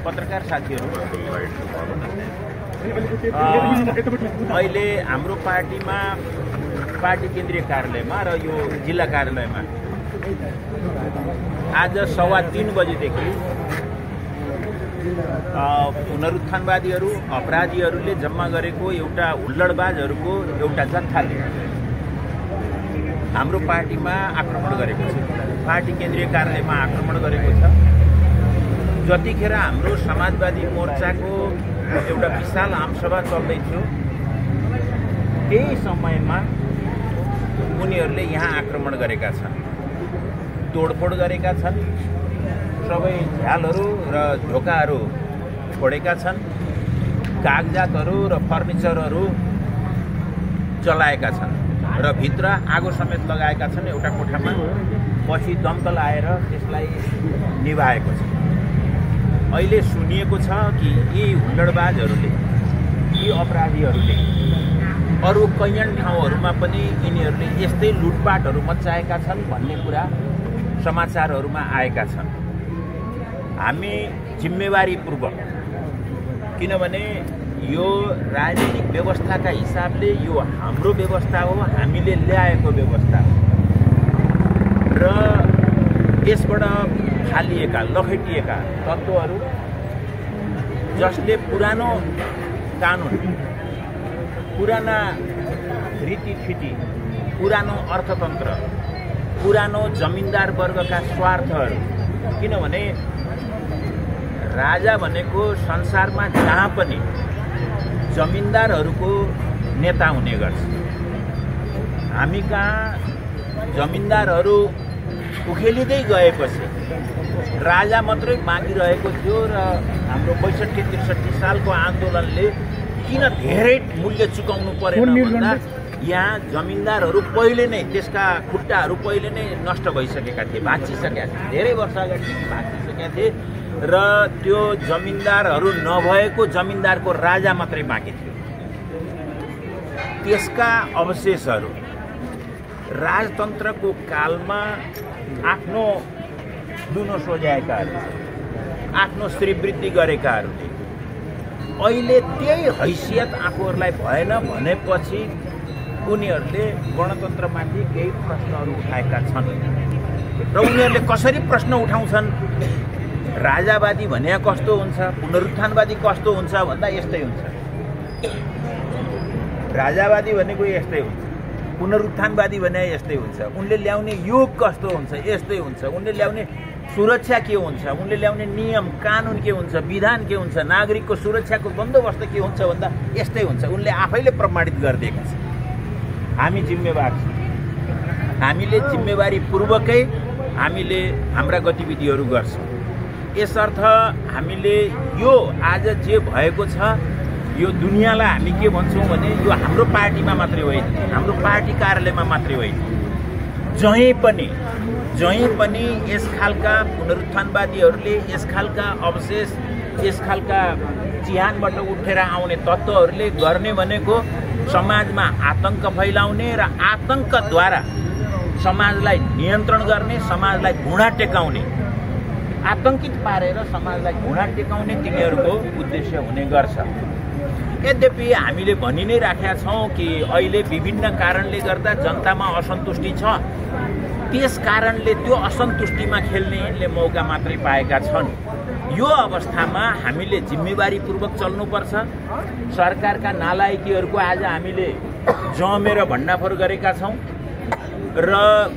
पत्रकार साथीहरू, अहिले हाम्रो पार्टीमा पार्टी केन्द्रीय कार्यालयमा र यो जिल्ला कार्यालयमा आज 3:15 बजेदेखि पुनरुत्थानवादीहरू अपराधीहरूले जम्मा गरेको एउटा हुल्लडबाजहरूको एउटा जत्थाले हाम्रो पार्टीमा आक्रमण गरेको छ, पार्टी केन्द्रीय कार्यालयमा आक्रमण गरेको छ। जतिखेर हाम्रो समाजवादी मोर्चाको एउटा विशाल आमसभा चल्दै थियो त्यही समयमा उनीहरूले यहाँ आक्रमण गरेका छन्, तोडफोड गरेका छन्, सबै झ्यालहरू र ढोकाहरू फोडेका छन्, कागजातहरू र फर्निचरहरू जलाएका छन् र भित्र आगो समेत लगाएका छन् एउटा कोठामा। पछि दमकल आएर त्यसलाई निभाएको छ। अहिले सुनिएको छ कि यी हुल्लडबाजहरूले, यी अपराधीहरूले अरू कैयन ठाउँहरूमा पनि यिनीहरूले यस्तै लुटपाटहरू मचाएका छन् भन्ने कुरा समाचारहरूमा आएका छन्। हामी जिम्मेवारीपूर्वक, किनभने यो राजनीतिक व्यवस्थाका हिसाबले यो हाम्रो व्यवस्था हो, हामीले ल्याएको व्यवस्था हो र यसबाट फालिएका लखेटिएका तत्त्वहरू जसले पुरानो कानुन, पुराना रीतिथिति, पुरानो अर्थतन्त्र, पुरानो जमिनदार वर्गका स्वार्थहरू, किनभने राजा भनेको संसारमा जहाँ पनि जमिनदारहरूको नेता हुने गर्छ। हामी कहाँ जमिनदारहरू उखेलिँदै गएपछि राजा मात्रै बाँकी रहेको थियो र हाम्रो 62-63 सालको आन्दोलनले किन धेरै मूल्य चुकाउनु परेन भन्दा यहाँ जमिनदारहरू पहिले नै, त्यसका खुट्टाहरू पहिले नै नष्ट भइसकेका थिए, भाँचिसकेका थिए, धेरै वर्ष अगाडि भाँचिसकेका थिए र त्यो जमिनदारहरू नभएको जमिनदारको राजा मात्रै बाँकी थियो। त्यसका अवशेषहरू राजतन्त्रको कालमा आफ्नो दुनो सोझ्याएकाहरू, आफ्नो श्रीवृद्धि गरेकाहरूले अहिले त्यही हैसियत आफूहरूलाई भएन भनेपछि उनीहरूले गणतन्त्रमाथि केही प्रश्नहरू उठाएका छन् र उनीहरूले कसरी प्रश्न उठाउँछन्, राजावादी भने कस्तो हुन्छ, पुनरुत्थानवादी कस्तो हुन्छ भन्दा यस्तै हुन्छ। राजावादी भनेको यस्तै हुन्छ, पुनरुत्थानवादी भने यस्तै हुन्छ। उनले ल्याउने योग कस्तो हुन्छ, यस्तै हुन्छ। उनले ल्याउने सुरक्षा के हुन्छ, उनले ल्याउने नियम कानुन के हुन्छ, विधान के हुन्छ, नागरिकको सुरक्षाको बन्दोबस्त के हुन्छ भन्दा यस्तै हुन्छ। उनले आफैले प्रमाणित गरिदिएका छन्। हामी जिम्मेवार छौँ, हामीले जिम्मेवारीपूर्वकै हामीले हाम्रा गतिविधिहरू गर्छौँ। यसर्थ हामीले यो आज जे भएको छ यो दुनियाँलाई हामी के भन्छौँ भने यो हाम्रो पार्टीमा मात्रै होइन, हाम्रो पार्टी कार्यालयमा मात्रै होइन, जहीँ पनि यस खालका पुनरुत्थानवादीहरूले, यस खालका अवशेष, यस खालका चिहानबाट उठेर आउने तत्त्वहरूले गर्ने भनेको समाजमा आतंक फैलाउने र आतंकद्वारा समाजलाई नियन्त्रण गर्ने, समाजलाई घुँडा टेकाउने, आतंकित पारेर समाजलाई घुँडा टेकाउने तिनीहरूको उद्देश्य हुने गर्छ। यद्यपि हामीले भनि नै राखेका छौँ कि अहिले विभिन्न कारणले गर्दा जनतामा असन्तुष्टि छ, त्यस कारणले त्यो असन्तुष्टिमा खेल्ने यिनले मौका मात्रै पाएका छन्। यो अवस्थामा हामीले जिम्मेवारीपूर्वक चल्नुपर्छ। सरकारका नालायकीहरूको आज हामीले जमेर भण्डाफोर गरेका छौँ र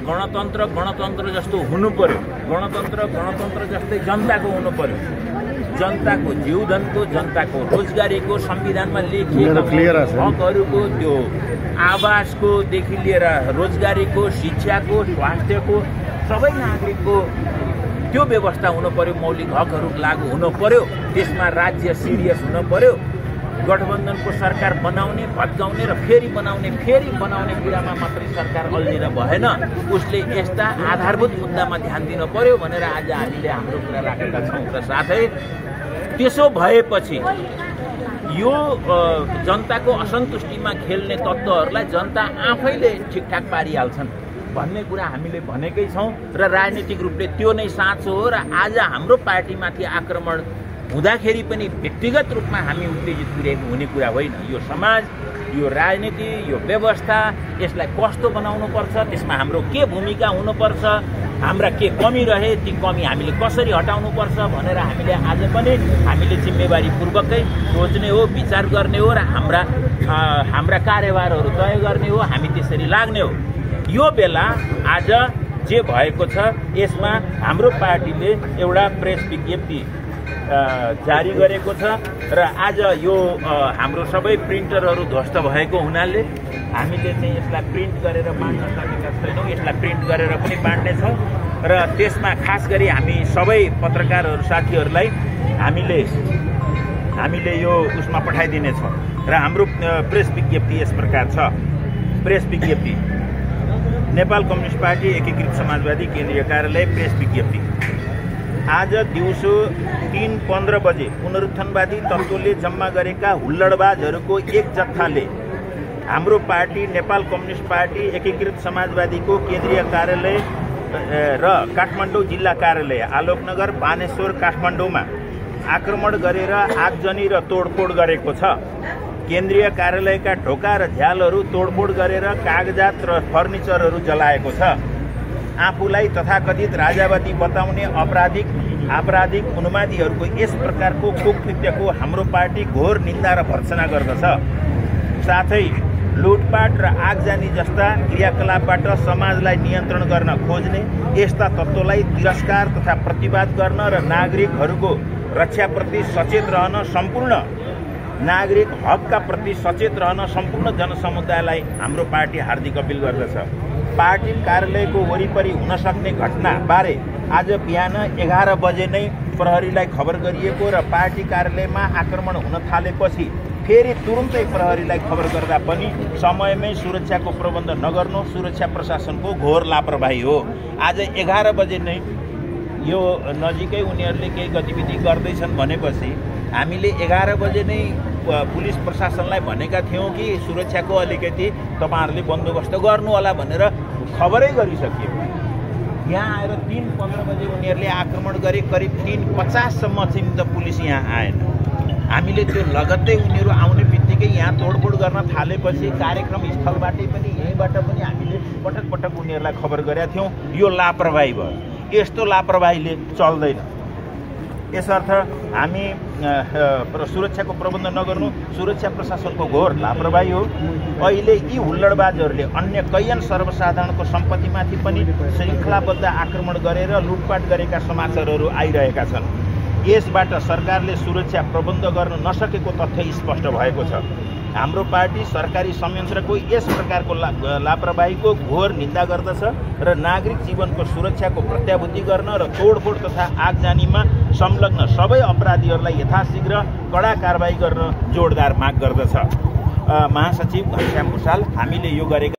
गणतन्त्र जस्तो हुनु पर्यो, गणतन्त्र जस्तै जनताको हुनु पर्यो। जनताको जीवधनको, जनताको रोजगारीको, संविधानमा लेखिएका हकहरूको, त्यो आवासको देखि लिएर रोजगारीको, शिक्षाको, स्वास्थ्यको, सबै नागरिकको त्यो व्यवस्था हुनु पर्यो। मौलिक हकहरू लागू हुनु पर्यो। त्यसमा राज्य सिरियस हुनु पर्यो। गठबन्धनको सरकार बनाउने, भत्काउने र फेरि बनाउने कुरामा मात्रै सरकार अल्झिन भएन। उसले यस्ता आधारभूत मुद्दामा ध्यान दिन पर्यो भनेर आज हामीले हाम्रो कुरा राखेका छौँ। र साथै त्यसो भएपछि यो जनताको असन्तुष्टिमा खेल्ने तत्त्वहरूलाई जनता आफैले ठिकठाक पारिहाल्छन् भन्ने कुरा हामीले भनेकै छौँ र राजनीतिक रूपले त्यो नै साँचो हो। र आज हाम्रो पार्टीमाथि आक्रमण हुँदाखेरि पनि व्यक्तिगत रूपमा हामी उत्तेजित पुर्याएको हुने कुरा होइन। यो समाज, यो राजनीति, यो व्यवस्था, यसलाई कस्तो बनाउनुपर्छ, त्यसमा हाम्रो के भूमिका हुनुपर्छ, हाम्रा के कमी रहे ती कमी हामीले कसरी हटाउनुपर्छ भनेर हामीले आज पनि हामीले जिम्मेवारीपूर्वकै सोच्ने हो, विचार गर्ने हो र हाम्रा कार्यभारहरू तय गर्ने हो। हामी त्यसरी लाग्ने हो। यो बेला आज जे भएको छ यसमा हाम्रो पार्टीले एउटा प्रेस विज्ञप्ति जारी गरेको छ र आज यो हाम्रो सबै प्रिन्टरहरू ध्वस्त भएको हुनाले हामीले चाहिँ यसलाई प्रिन्ट गरेर बाँड्न सकेका छैनौँ। यसलाई प्रिन्ट गरेर पनि बाँड्नेछौँ र त्यसमा खास गरी हामी सबै पत्रकारहरू साथीहरूलाई हामीले यो उसमा पठाइदिनेछौँ र हाम्रो प्रेस विज्ञप्ति यस प्रकार छ। प्रेस विज्ञप्ति नेपाल कम्युनिस्ट पार्टी एकीकृत समाजवादी केन्द्रीय कार्यालय प्रेस विज्ञप्ति। आज दिउँसो 3:15 बजे पुनरुत्थानवादी तत्त्वले जम्मा गरेका हुल्लडबाजहरूको एक जत्थाले हाम्रो पार्टी नेपाल कम्युनिस्ट पार्टी एकीकृत समाजवादीको केन्द्रीय कार्यालय र काठमाडौँ जिल्ला कार्यालय आलोकनगर बानेश्वर काठमाडौँमा आक्रमण गरेर आगजनी र तोडफोड गरेको छ। केन्द्रीय कार्यालयका ढोका र झ्यालहरू तोडफोड गरेर कागजात र फर्निचरहरू जलाएको छ। आफूलाई तथाकथित राजावादी बताउने आपराधिक उन्मादीहरूको यस प्रकारको कुकृत्यको हाम्रो पार्टी घोर निन्दा र भर्त्सना गर्दछ। साथै लुटपाट र आगजनी जस्ता क्रियाकलापबाट समाजलाई नियन्त्रण गर्न खोज्ने यस्ता तत्त्वलाई तिरस्कार तथा प्रतिवाद गर्न र नागरिकहरूको रक्षाप्रति सचेत रहन नागरिक हकका प्रति सचेत रहन सम्पूर्ण जनसमुदायलाई हाम्रो पार्टी हार्दिक अपील गर्दछ। पार्टी कार्यालयको वरिपरि हुन सक्ने घटनाबारे आज बिहान 11 बजे नै प्रहरीलाई खबर गरिएको र पार्टी कार्यालयमा आक्रमण हुन थालेपछि फेरि तुरुन्तै प्रहरीलाई खबर गर्दा पनि समयमै सुरक्षाको प्रबन्ध नगर्नु सुरक्षा प्रशासनको घोर लापरवाही हो। आज 11 बजे नै यो नजिकै उनीहरूले केही गतिविधि गर्दैछन् भनेपछि हामीले 11 बजे नै पुलिस प्रशासनलाई भनेका थियौँ कि सुरक्षाको अलिकति तपाईँहरूले बन्दोबस्त गर्नु होला भनेर खबरै गरिसकियो। यहाँ आएर 3:15 बजे उनीहरूले आक्रमण गरे। करिब 3:50 सम्म चाहिँ त पुलिस यहाँ आएन। हामीले त्यो लगत्तै उनीहरू आउने बित्तिकै यहाँ तोडफोड गर्न थालेपछि कार्यक्रम स्थलबाटै पनि यहीँबाट पनि हामीले पटक पटक उनीहरूलाई खबर गरेका थियौँ। यो लापरवाही भयो। यस्तो लापरवाहीले चल्दैन। यसर्थ हामी सुरक्षाको प्रबन्ध नगर्नु सुरक्षा प्रशासनको घोर लापरवाही हो। अहिले यी हुल्लडबाजहरूले अन्य कैयन सर्वसाधारणको सम्पत्तिमाथि पनि श्रृङ्खलाबद्ध आक्रमण गरेर लुटपाट गरेका समाचारहरू आइरहेका छन्। यसबाट सरकारले सुरक्षा प्रबन्ध गर्न नसकेको तथ्य स्पष्ट भएको छ। हाम्रो पार्टी सरकारी संयन्त्रको यस प्रकारको लापरवाहीको घोर निन्दा गर्दछ र नागरिक जीवनको सुरक्षाको प्रत्याभूति गर्न र तोडफोड तथा आगजनीमा संलग्न सबै अपराधीहरूलाई यथाशीघ्र कडा कारबाही गर्न जोडदार माग गर्दछ। महासचिव घनश्याम भुषाल, हामीले यो गरेका